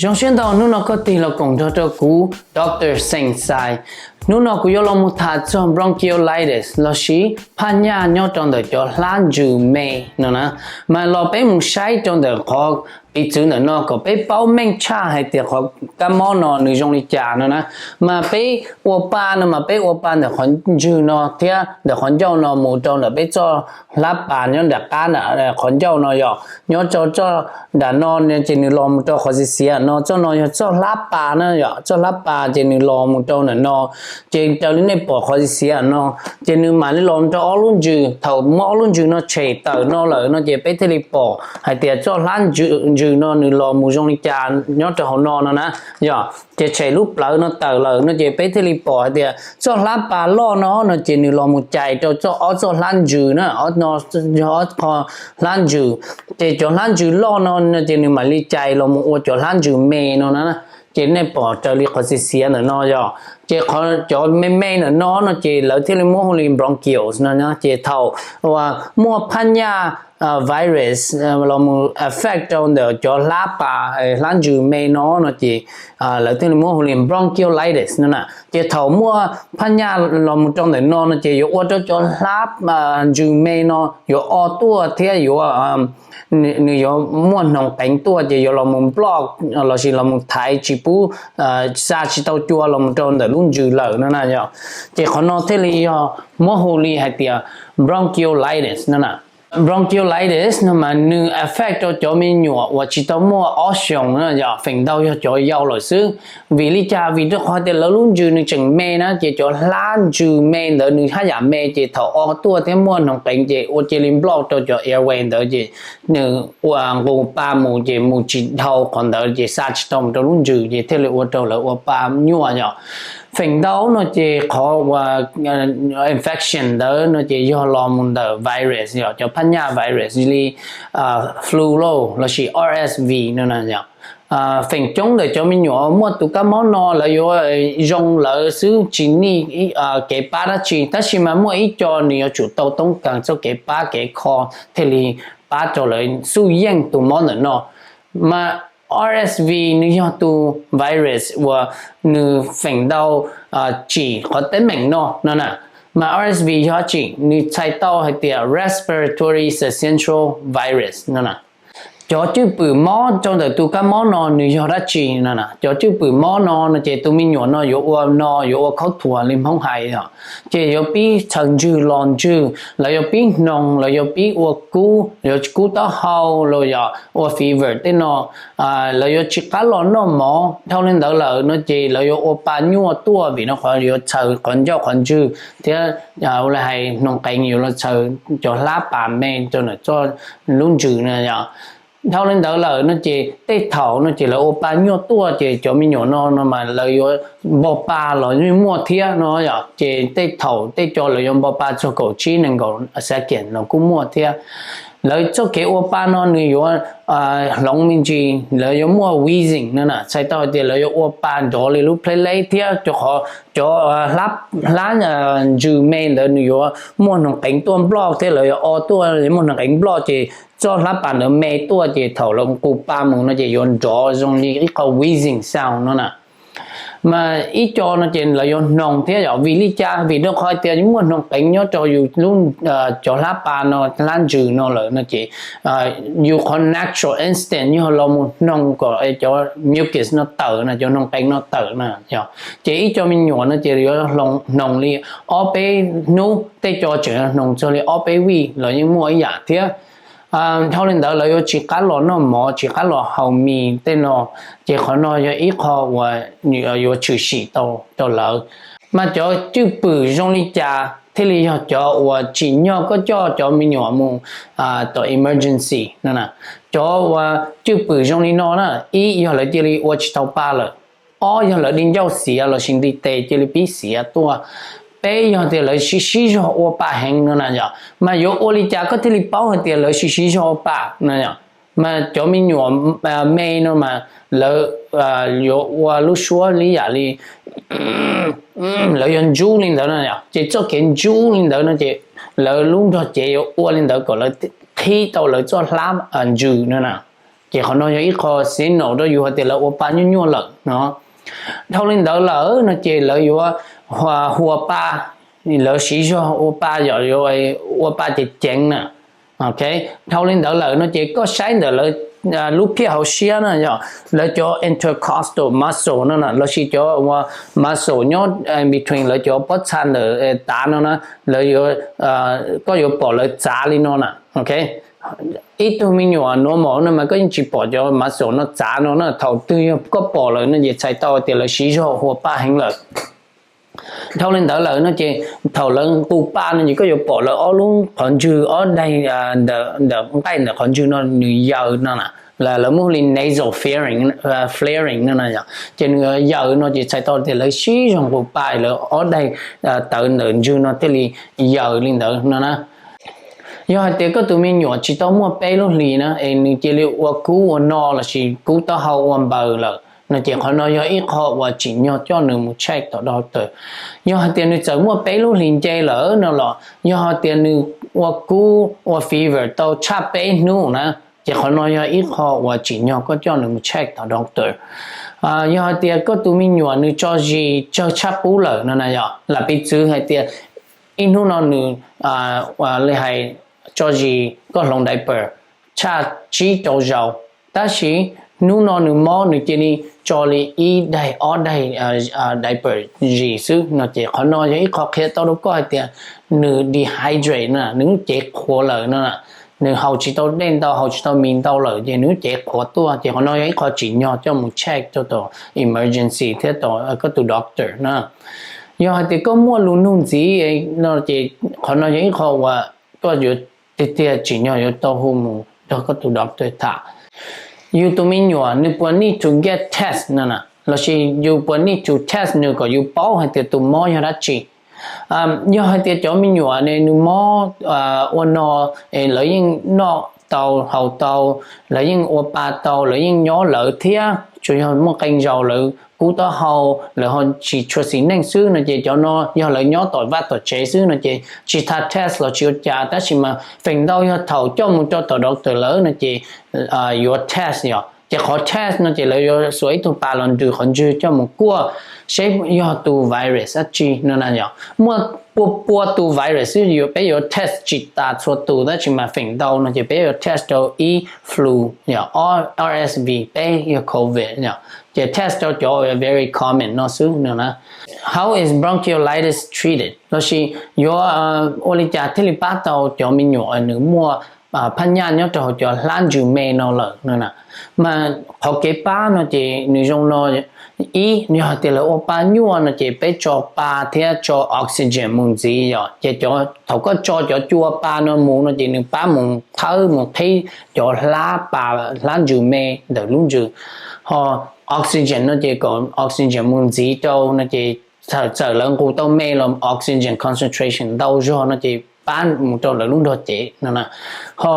Zoo siab ntau hnub no koj tig los koom nrog rau kuv Doctor Xeem Xais. Hnub no kuv yuav los mus tham txog bronchiolitis lossis phaj nyaj nyob rau ntawm cov hlab ntsws me no na. Mas los peb mus saib rau ntawm qhov piv txwv ntawm no kom peb paub meej tshaj hais tias qhov kab mob no nws zoo li cas no na. Mas peb ua pa no mas peb ua pa ntawm qhov ntsws no thiab ntawm qhov ncauj no mus rau ntawm peb txoj hlab pas nyob nram qab nram qhov ncauj no yom. Nyob rau txoj nram no ces nws los mus rau qhov xiav xiav no, txoj no yog txoj hlab pas na yom, txoj hlab pas ces nws los mus rau ntawm no. Ces raws li nej pom qhov xiav xiav no, ces nws mam li los mus rau ob lub ntsws. Thaum muab ob lub ntsws no tshem tawm no lawm no ces peb thiaj li pom hais tias txoj hlab ntsws no nws los mus zoo li cas nyob rau hauv no no na yom. Ces tshem lub plawv no tawm lawm no ces peb thiaj li pom hais tias txoj hlab pas loj no no ces nws los mus cais rau txoj ob txoj hlab ntsws na, ob no yog ob qho hlab ntsws. Ces cov hlab ntsws loj no no ces nws mam li cais los mus ua cov hlab ntsws me no na. Ces nej pom raws li qhov xiav xiav ntawm no yom. Ces cov me me ntawm no no ces lawv thiaj li muab hu li bronchioles no. Ces thaum uas muaj phaj nyaj virus los mus affect rau ntawm cov hlab pas hlab ntsws me no no ces lawv thiaj li muab hu li bronchiolitis no na. Ces thaum muaj phaj nyaj los mus rau ntawm no no ces yuav ua rau cov hlab ntsws me no yuav o tuaj thiab yuav nws yuav muaj hnoos qeev tuaj ces yuav los mus block lossis los mus thaiv tsis pub xa tsis tau cua los mus rau ntawm lub ntsws lawm no na yom. Ces qhov no thiaj li yog muab hu li hais tias bronchiolitis no na. Bronchiolitis no mas nws affect rau cov me nyuam uas tsis tau muaj ob xyoos na yom, feem ntau yog cov yau lawm xwb. Vim li cas? Vim rau qhov tias lawv lub ntsws nws tseem me na, ces cov hlab ntsws me ntawd nws haj yam me ces thaum o tuaj thiab muaj hnoos qeev ces ua cia li block rau cov airway ntawd ces nws ua nqus pa mus ces mus tsis dhau qhov ntawd ces xa tsis tau mus rau lub ntsws ces thiaj li ua rau lawv ua pa nyuaj yom. Feem ntau no ces qhov uas infection ntawd no ces yog los mus ntawm virus yom, cov phaj nyaj virus li flu lauj lossis R S V no na yom. Feem coob ntawm cov me nyuam muaj tus kab mob no lawv yuav zoo lawv xwb tsis nij kev pab dab tsi, tab sis mas muaj ib co nws yuav tsum tau toob kas txoj kev pab kev kho thiaj li pab rau lawv xub yeej tus mob ntawm no. Mas R S V nws yog tus virus uas nws feem ntau tsim qhov teeb meem no no na. Mas R S V yog tsim, nws txhais tau hais tias respiratory syncytial virus no na. Cov cwj pwm mob rau ntawm tus kab mob no nws yog dab tsi no na? Cov cwj pwm mob no no ces tus me nyuam no yuav ua no yuav ua khaub thuas li Hmoob hais yom, ces yuav pib txhaws ntswg los ntswg, lawv yuav pib hnoos, lawv yuav pib ua kub, yuav kub taub hau los yog ua fever tej no. Lawv yuav tsis qab los noj mov. Dhau li ntawd lawm no ces lawv yuav ua pa nyuaj tuaj vim no qhov yuav txhaws qhov ncauj qhov ntswg thiab ua li hais hnoos qeev yuav los txhaws cov hlab pas me rau ntawm txoj lub ntsws no yom. Dhau li ntawd lawm no ces tej thaum no ces lawv ua pa nyuaj tuaj ces cov me nyuam no no mas lawv yuav npau pa los yeej muaj thiab no yom. Ces tej thaum tej co lawv yuav npau pa txog kaum tsib nees nkaum second los kuj muaj thiab. Lawv txoj kev ua pa no nws yuav hloov me ntsis, lawv yuav muaj wheezing no na, txhais tau tias lawv yuav ua pa nrov li lub plheeb leb thiab cov qhov cov hlab ntsws me ntawd nws yuav muaj hnoos qeev tuaj nploj thiab lawv yuav o tuaj muaj hnoos qeev nploj ces txoj hlab pas ntawd me tuaj ces thaum lawv nqus pa mus no ces yuav nrov zoo li ib qho wheezing sound no na. Mas ib co no ces lawv yuav hnoos thiab yom. Vim li cas? Vim rau qhov tias muaj hnoos qeev nyob rau yus lub cov hlab pas no hlab ntsws no lawm no ces yus qhov natural instinct yog los mus hnoos kom cov mucus no tawm na, cov hnoos qeev no tawm na yom. Ces ib co me nyuam no ces yuav hnoos li ob peb hnub, tej co tseem hnoos txog li ob peb vij los yeej muaj ib yam thiab. Dhau li ntawd lawv yuav tsis qab los noj mov, tsis qab los haus mis tej no, ces qhov no yog ib qho uas yuav tshwm sim tau rau lawv. Mas cov cwj pwm zoo li cas thiaj li yog cov uas tsim nyog koj coj cov me nyuam mus tom emergency no na? Cov uas cwj pwm zoo li no na, ib yog lawv cia li ua tsis tau pa lawm, ob yog lawv di ncauj xiav lossis nti tes cia li pib xiav tuaj, peb yog tias lawv sib sib zog ua pa heev no na yom. Mas yuav ua li cas koj thiaj li paub hais tias lawv sib sib zog ua pa no yom? Mas cov me nyuam me no mas lawv yuav ua lub suab li yam li lawv yuav ntsub li ntawd no yom. Ces txoj kev ntsub li ntawd no ces lawv lub nrog cev yuav ua li ntawd kom lawv qhib tau lawv txoj hlab ntsws no na. Ces qhov no yog ib qho signal rau yus hais tias lawv ua pa nyuaj nyuaj lawm no. Dhau li ntawd lawm no ces lawv yuav hua pa, lawv siv zog ua pa yom, yuav ua pa ceev ceev na. Dhau li ntawd lawm no ces koj saib ntawm lawv lub phiaj hauv siab na yom, lawv cov intercostal muscle no na lossis cov muscle nyob between lawv cov pob txha ntawm tav no na, lawv yuav, koj yuav pom lawv txav li no na. Ib tug me nyuam normal no mas koj yeej tsis pom cov muscle no txav no na, thaum twg yog koj pom lawm no ces txhais tau tias lawv siv zog ua pa heev lawm. Dhau li ntawd lawm no ces thaum lawv nqus pa no ces koj yuav pom lawv ob lub qhov ntswg, ob daim ntawm nqaij ntawm qhov ntswg no nws yaws no na, lawv muab li nasal flaring no na yom, ces nws yaws no ces txhais tau tias lawv siv zog nqus pa, lawv ob daim tawv ntawm ntswg no thiaj li yaws li ntawd no na. Yog hais tias koj tus me nyuam tsis tau muaj peb lub hlis na es nws cia li ua kub ua no lossis kub taub hau ua npaws lawm no ces qhov no yog ib qho uas tsim nyog coj nws mus check tom doctor. Yog hais tias nws txawm muaj peb lub hlis nce lawm no los yog hais tias nws ua kub ua fever tau tshaj peb hnub na, ces qhov no yog ib qho uas tsim nyog koj coj nws mus check tom doctor. Yog hais tias koj tus me nyuam nws tso zis tsawg tshaj qub lawm no na yom, lam piv txwv hais tias ib hnub no nws li hais tso zis koj hloov diaper tshaj tsib rau zaus, tab sis hnub no nws mob nws cia li tso li ib daim ob daim diaper zis xwb no ces qhov no yog ib qho qhia tau rau koj hais tias nws dehydrate na, nws lub cev qhuav lawm no, nws haus tsis tau dej ntau, haus tsis tau mis ntau lawm ces nws lub cev qhuav tuaj, ces qhov no yog ib qho tsim nyog coj mus check rau tom emergency thiab tom koj tus doctor na. Yog hais tias koj muaj lus nug ntxiv no ces qhov no yog ib qho uas koj yuav tiag tiag tsim nyog yuav tau hu mus nrog koj tus doctor tham. Yus tus me nyuam nws puas need to get test no na, lossis yus puas need to test nws kom yus paub hais tias tus mob yog dab tsi. Yog hais tias cov me nyuam ne nws mob ua no, lawv yeej noj tau haus tau, lawv yeej ua pa tau, lawv yeej nyob lawv thiab, tsuas yog muaj qee zaus lawv kub taub hau, lawv ho tsis tshua xis neej xwb no ces cov no yog lawv nyob tom vaj tom tsev xwb no ces tsis tas test los tsis ua cas, tab sis mas feem ntau yog thaum coj mus rau tom doctor lawm no ces yuav test yom. Ces qhov test no ces lawv yuav xuas ib tug pas los nrws qhov ntswg coj mus kuaj seb yog tus virus dab tsi no na yom. Muaj pua pua tus virus xwb, peb yuav test tsis tas txhua tus, tab sis mas feem ntau no ces peb yuav test rau ib flu, ob R S V, peb yog covid yom. Ces test rau cov very common no xwb no na. How is bronchiolitis treated? Lossis yuav ua li cas thiaj li pab tau cov me nyuam nws muaj phaj nyaj nyob rau hauv cov hlab ntsws me no lawm no na? Mas qhov kev pab no ces nws zoo no. Ib, yog hais tias lawv ua pa nyuaj no ces peb tso pa thiab tso oxygen mus ntxiv yom. Ces thaum koj tso cov cua pa no mus no ces nws pab mus thawb mus qhib cov hlab pa, hlab ntsws me ntawm lub ntsws. Ho oxygen no ces kom oxygen mus ntxiv rau no ces txawm lawv nqus tau me los oxygen concentration ntau zog no ces pab mus rau lawv lub nrog cev no na. Ho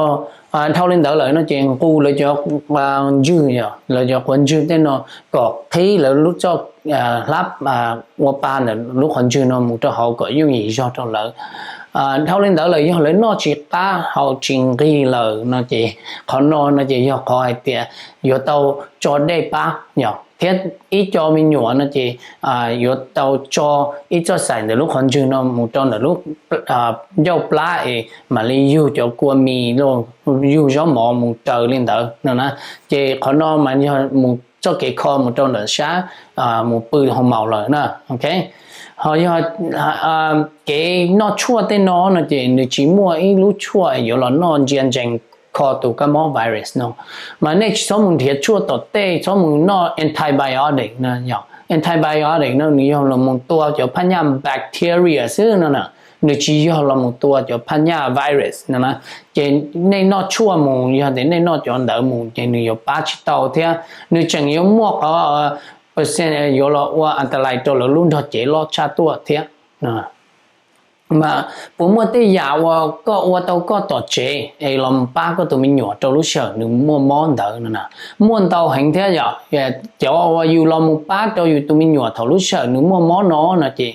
dhau li ntawd lawm no ces nqus lawv cov ntswg, lawv cov quav ntswg tej no kom qhib lawv lub txoj hlab ua pa ntawm lub qhov ntswg no mus rau hauv kom yooj yim zog rau lawv. Dhau li ntawd lawm yog lawv noj tsis qab haus tsis nqig lawm no ces qhov no no ces yog qhov hais tias yuav tau tso dej pab yom. Thiab ib co me nyuam no ces yuav tau tso ib txoj xaim ntawm lub qhov ntswg no mus rau ntawm lub ncauj plab es mam li yug cov kua mis, yug zaub mov mus raws li ntawd no na. Ces qhov no mas yog mus txoj kev kho mus rau ntawm sab mus pw hoo maus lawm na. Ho yog kev noj tshuaj tej no no ces nws tsis muaj ib lub tshuaj yuav los noj ntsia ntsees kho tus kab mob virus no. Mas nej tsis txhob mus nrhiav tshuaj tom tej, txhob mus noj antibiotic no. Antibiotic no nws yog los mus tua cov phaj nyaj bacteria xwb no na, nws tsis yog los mus tua cov phaj nyaj virus no na. Ces nej noj tshuaj mus, yog tias nej noj cov ntawd mus ces nws yuav pab tsis tau thiab nws tseem yuav muaj qhov percent yuav los ua antalais rau lawv lub nrog cev loj tshaj tuaj thiab. Mas puas muaj tej yam uas koj ua tau koj tom tsev es los mus pab koj tus me nyuam rau lub sij hawm nws muaj mob ntawd no na? Muaj ntau heev thiab yom. Cov uas yus los mus pab rau yus tus me nyuam thaum lub sij hawm nws muaj mob no no ces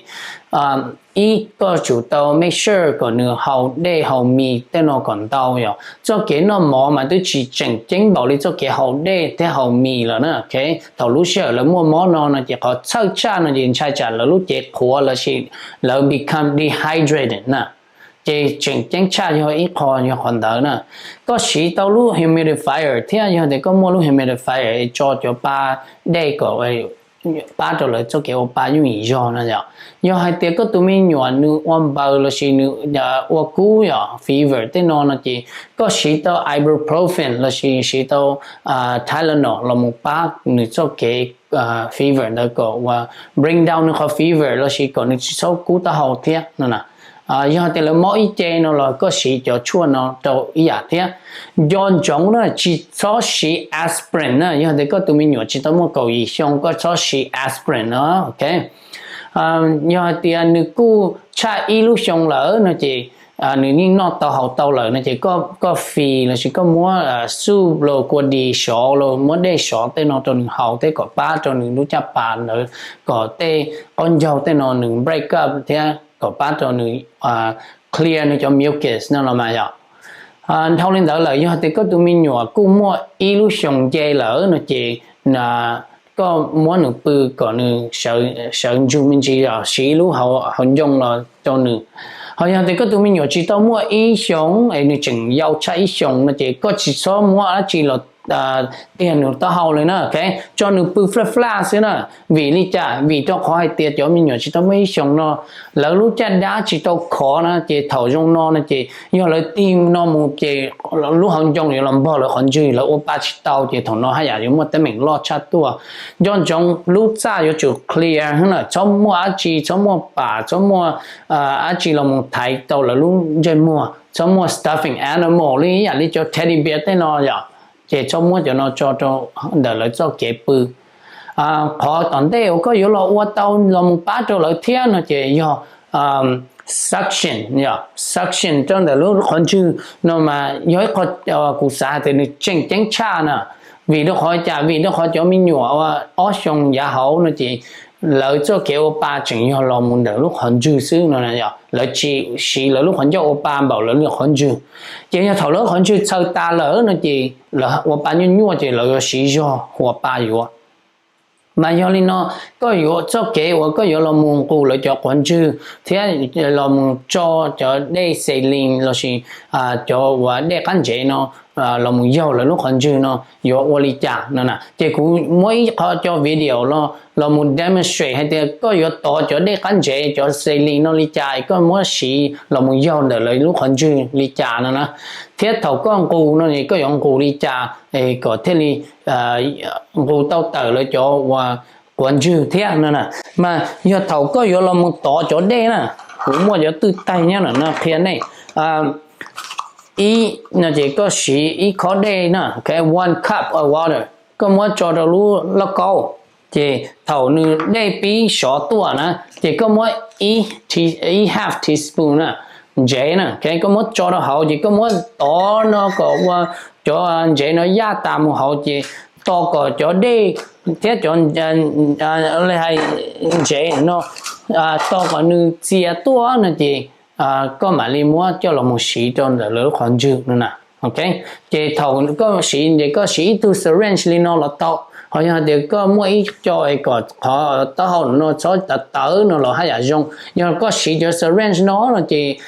Ib, koj tsum tau make sure kom nws haus dej haus mis tej no kom ntau yom. Txoj kev noj mov mas twb tsis tseem ceeb npaum li txoj kev haus dej thiab haus mis lawm na. Thaum lub sij hawm lawv muaj mob no no ces qhov txhawj tshaj no ces ntshai tsam lawv lub cev qhuav lossis lawv become dehydrated na. Ces tseem ceeb tshaj yog ib qho yog qhov ntawd na. Koj siv tau lub humidifier thiab yog tias koj muaj lub humidifier tso cov pa dej kom pab rau lawv txoj kev ua pa yooj yim zog no yom. Yog hais tias koj tus me nyuam nws ua npaws lossis nws ua kub yom, fever tej no no ces koj siv tau ibuprofen lossis siv tau Tylenol los mus pab nws txoj kev fever ntawd kom ua bring down nws qhov fever lossis kom nws tsis txhob kub taub hau thiab no na. Yog tias lawv mob ib ce no los koj siv cov tshuaj no rau ib yam thiab. Nco ntsoov na, tsis txhob siv aspirin na, yog tias koj tus me nyuam tsis tau muaj kaum yim xyoo koj txhob siv aspirin no, ok. Yog hais tias nws kuj tshaj ib lub xyoo lawm no ces nws yeej noj tau haus tau lawm no ces koj fis lossis koj muab xub los kua dis sov los muab dej sov tej no rau nws haus thiab kom pab rau nws lub caj pas ntawd kom tej qaub ncaug tej no nws break up thiab kom pab rau nws clear nws cov mucus no los mas yom. Dhau li ntawd lawm yog tias koj tus me nyuam kuj muaj ib lub xyoo nce lawm no ces koj muab nws pw kom nws sawv ntsug me ntsis los siv ib lub hauv ncoo los rau nws. Ho yog tias koj tus me nyuam tsis tau muaj ib xyoos es nws tseem yau tshaj ib xyoos no ces koj tsis txhob muab dab tsi los tiag nws taub hau li na, ok. Tso nws pw flaj flaj xwb na. Vim li cas? Vim rau qhov hais tias cov me nyuam tsis tau muaj ib xyoos no lawv lub caj dab tsis tau khov na ces thaum zoo no no ces yog lawv tig no mus ces lub hauv ncoo yuav los npog lawv qhov ntswg, lawv ua pa tsis tau ces thaum no haj yam yuav muaj teeb meem loj tshaj tuaj. Nco ntsoov lub txaj yuav tsum clear na, txhob muaj dab tsi, txhob muaj pam, txhob muaj dab tsi los mus thaiv tau lawv lub ntsej muag, txhob muaj stuffing animal li ib yam li cov teddy bear tej no yom, ces txhob muab cov no tso rau ntawm lawv txoj kev pw. Qhov tom ntej uas koj yuav los ua tau los mus pab rau lawv thiab no ces yog suction, suction rau ntawm lub qhov ntswg no mas yog ib qho kuv xav hais tias nws tseem ceeb tshaj na. Vim rau qhov cas? Vim rau qhov cov me nyuam ob xyoos yav hauv no ces lawv txoj kev ua pa tseem yog los mus ntawm lub qhov ntswg xwb no, lawv tsis siv lawv lub qhov ncauj ua pa npaum lawv lub qhov ntswg. Ces yog thaum lawv lub qhov ntswg txhaws tas lawm no ces lawv ua pa nyuaj nyuaj ces lawv yuav siv zog ua pa yuav. Mas yog li no, koj yuav txoj kev uas koj yuav los mus nqus lawv cov qhov ntswg thiab los mus tso cov dej saline lossis cov uas dej qab ntsev no los mus yaug lawv lub qhov ntswg no yuav ua li cas no na. Ces kuv muab ib qho cov video los mus demonstrate hais tias koj yuav tov cov dej qab ntsev cov saline no li cas, koj muab siv los mus yaug ntawm lawv lub qhov ntswg li cas no na. Thiab thaum koj nqus no koj yuav nqus li cas kom thiaj li nqus tau tawm lawv cov uas quav ntswg thiab no na. Mas yog thaum koj yuav los mus tov cov dej na, kuv muaj cov twj taig nyob no qhia nej. Ib no ces koj siv ib khob dej na, one cup of water, koj muab tso rau lub lauj kaub, ces thaum nws dej pib sov tuaj na, ces koj muab ib half teaspoon na, ntsev na, koj muab tso rau hauv ces koj muab tov no kom ua cov ntsev no yaj tas mus hauv ces tos kom cov dej thiab cov li hais ntsev no tos kom nws txias tuaj no ces koj mam li muab coj los mus siv rau ntawm lawv lub qhov ntswg no na. Ces thaum koj siv ces koj siv ib tug syringe li no los tau, ho yog tias koj muaj ib co es kom qhov taub hau no txhob tawv tawv no los haj yam zoo. Yog koj siv cov syringe no no ces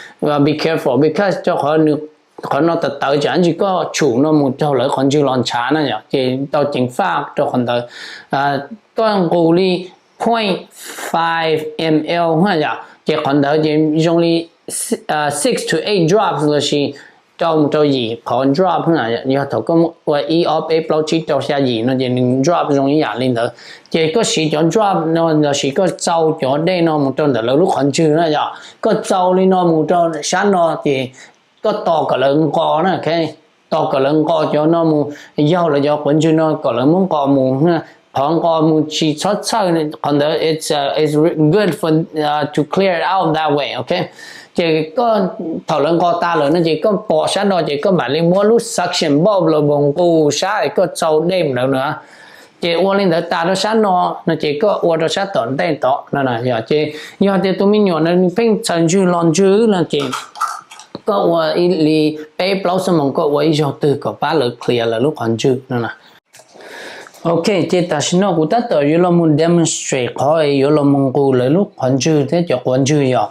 be careful because rau qhov no tawv tawv tsam ntsis koj tshum no mus raug lawv qhov ntswg los ntshav na yom, ces tau ceev faj rau qhov ntawd. Koj nqus li point five ml yom, ces qhov ntawd ces zoo li six to eight drops lossis rau mus rau yim qhov drop. Yog thaum koj ua ib ob peb plaub tsib rau xya yim no ces nws drop zoo ib yam li ntawd. Ces koj siv cov drop no lossis koj tsau cov dej no mus rau ntawm lawv lub qhov ntswg na yom, koj tsau li no mus rau sab no ces koj tos kom lawv nqos na, tos kom lawv nqos cov no mus, yaug lawv cov quav ntswg no kom lawv muab nqos mus. Qhov nqos mus tsis txhob txhawj, qhov ntawd it's good for to clear it out that way, ok. Ces koj thaum lawv nqos tas lawm no ces koj pom sab no ces koj mam li muab lub suction bulb los nqus sab es koj tsau dej mus ntawd na. Ces ua li ntawd tas rau sab no no ces koj ua rau sab tom ntej tod no yom. Ces yog tias tus me nyuam na nws pheej txhaws ntswg los ntswg no ces koj ua ib li peb plaub xuab moos koj ua ib zaug twg kom pab lawv clear lawv lub qhov ntswg no. Ok, ces tam sim no kuv tab tom yuav los mus demonstrate qhov yuav los mus nqus lawv lub qhov ntswg thiab cov quav ntswg yom.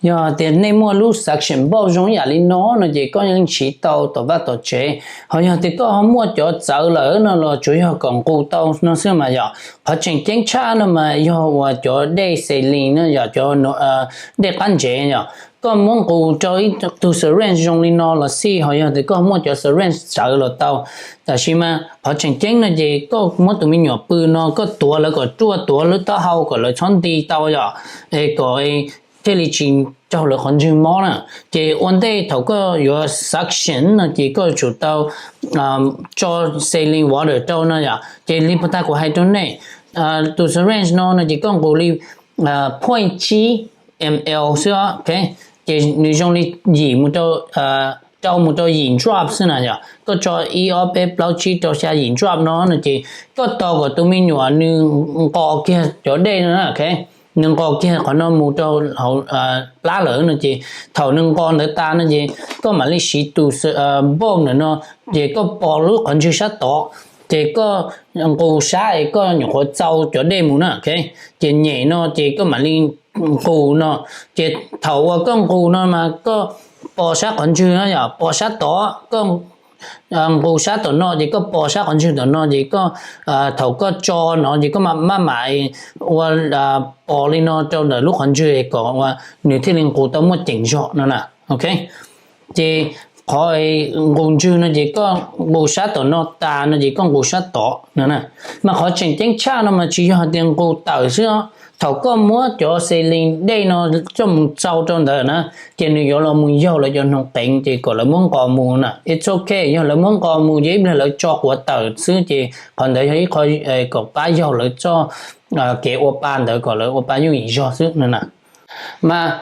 Yog tias nej muaj lub suction bolt zoo ib yam li no no ces koj yeej siv tau tom vaj tom tsev. Ho yog tias koj ho muaj cov txawv lawm no los tsuas yog kom nqus tau no xwb mas yom. Qhov tseem ceeb tshaj no mas yog uas cov dej saline no yom, cov dej qab ntsev yom. Koj muab nqus rau ib tug syringe zoo li no los xij, ho yog tias koj muaj cov syringe txawv los tau. Tab sis mas qhov tseem ceeb no ces koj muab tus me nyuam pw no koj tuav lawv kom ruaj, tuav lub taub hau kom lawv txhob nti tau yom, es kom thiaj li tsis raug lawv qhov ntswg mob na. Ces ua ntej thaum koj yuav suction no ces koj tsum tau tso saline water rau no yom. Ces li puag ta kuv hais rau nej, tus syringe no no ces koj nqus li point tsib ml xwb, ces nws zoo li yim mus rau, rau mus rau yim drop xwb na yom. Koj tso ib ob peb plaub tsib rau xya yim drop no no ces koj tos kom tus me nyuam nws nqos kiag cov dej no na, nws nqos kiag qhov no mus rau hauv plab lawm no ces thaum nws nqos ntawd tas no ces koj mam li siv tus bolt ntawm no, ces koj pos lub qhov ntswg sab tod, ces koj nqus sab es koj nyuam qhuav txau cov dej mus na, ces nyem no ces koj mam li nqus no, ces thaum uas koj nqus no mas koj pos sab qhov ntswg no yom, pos sab tod, koj nqus sab tom no ces koj pos sab qhov ntswg tom no ces koj, thaum koj tso no ces koj maj mam ua pos li no rau ntawm lub qhov ntswg kom nws thiaj li nqus tau muaj ceem zog no na. Ces qhov nqus ntswg no ces koj nqus sab tom no tas no ces koj nqus sab tod no na. Mas qhov tseem ceeb tshaj no mas tsis yog tias nqus tawm xwb, thaum koj muab cov saline dej no coj mus txau rau ntawd na, ces nws yuav los mus yaug lawv cov hnoos qeev ces kom lawv muab nqos mus na. It's ok, yog lawv muab nqos mus ces ib pliag lawv tso quav tawm xwb ces qhov ntawd yog ib qho kom pab yaug lawv txoj kev ua pa ntawd kom lawv ua pa yooj yim zog xwb no na. Mas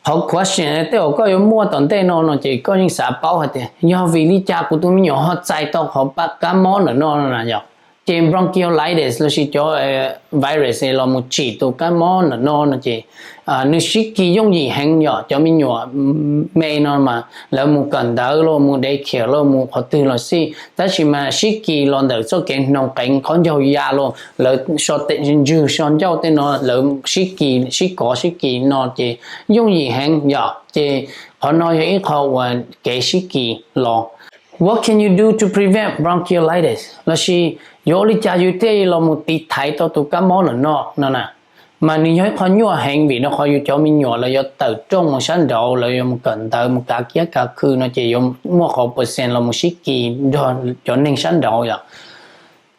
qhov question tej uas koj yuav muaj tom ntej no no ces koj yeej xav paub hais tias yog vim li cas kuv tus me nyuam ho txais tau qhov kab mob ntawm no no na yom. Ces bronchiolitis lossis cov virus los mus tsim tus kab mob ntawm no no ces nws sib kis yooj yim heev yom. Cov me nyuam me no mas lawv mus kawm ntawv los mus daycare los mus qhov twg los xij, tab sis mas sib kis los ntawm txoj kev hnoos qeev, qhov ncaug ya los lawv so ntswg so ncauj tej no lawv sib kis sib kov sib kis no ces yooj yim heev yom. Ces qhov no yog ib qho uas kev sib kis los. What can you do to prevent bronchiolitis? Lossis yuav ua li cas yus thiaj los mus tiv thaiv tau tus kab mob ntawm no no na? Mas nws yog ib qho nyuaj heev vim rau qhov yus cov me nyuam lawv yuav tawm rooj mus sab nraud, lawv yuav mus kawm ntawv mus kav kiab kav khw no ces yuav muaj qhov percent los mus sib kis nrog cov neeg sab nraud yom.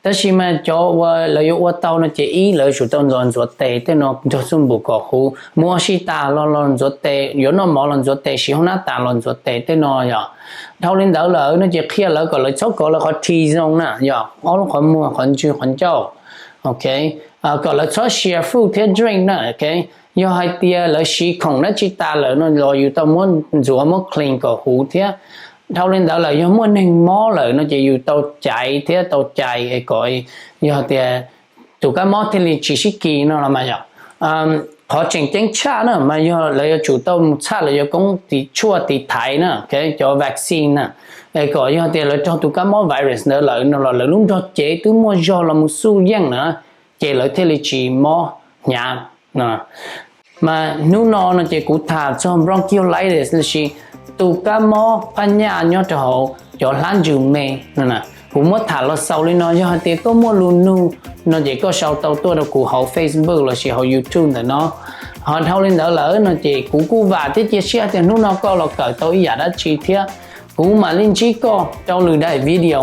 Tab sis mas cov uas lawv yuav ua tau no ces ib lawv tsum tau ntxuav ntxuav tes tej no nrog txuj npum kom huv, mus ua si tas los los ntxuav tes, yuav noj mov los ntxuav tes, siv hoob nab tas los ntxuav tes tej no yom. Dhau li ntawd lawm no ces qhia lawv kom lawv txhob kov lawv qhov T-zone na yom, ob lub qhov muag qhov ntswg qhov ncauj. Ok, kom lawv txhob share food thiab drink na. Yog hais tias lawv siv khoom dab tsi tas lawm no los yus tau muab ntxuav muab clean kom huv thiab. Dhau li ntawd lawm yog muaj neeg mob lawm no ces yus tau caiv thiab tau cais es kom yog tias tus kab mob thiaj li tsis sib kis no los mas yom. Qhov tseem ceeb tshaj na mas yog lawv yuav tsum tau mus txhaj lawv yuav koob tiv tshuaj tiv thaiv na, cov vaccine na, es kom yog tias lawv raug tus kab mob virus ntawd lawm no los lawv lub nrog cev twb muaj zog los mus xub yeej na, ces lawv thiaj li tsis mob hnyav. Mas hnub no no ces kuv tham txog bronchiolitis lossis tus kab mob phaj nyaj nyob rau hauv cov hlab ntsws me no. Kuv muab tham los xaus li no, yog hais tias koj muaj lus nug no ces koj sau tau tuaj rau kuv hauv Facebook lossis hauv YouTube ntawm no. Ho dhau li ntawd lawm no ces kuv kuj vam thiab cia siab tias hnub no koj los kawm tau ib yam dab tsi thiab. Kuv mam li ntsib koj rau lwm daim video.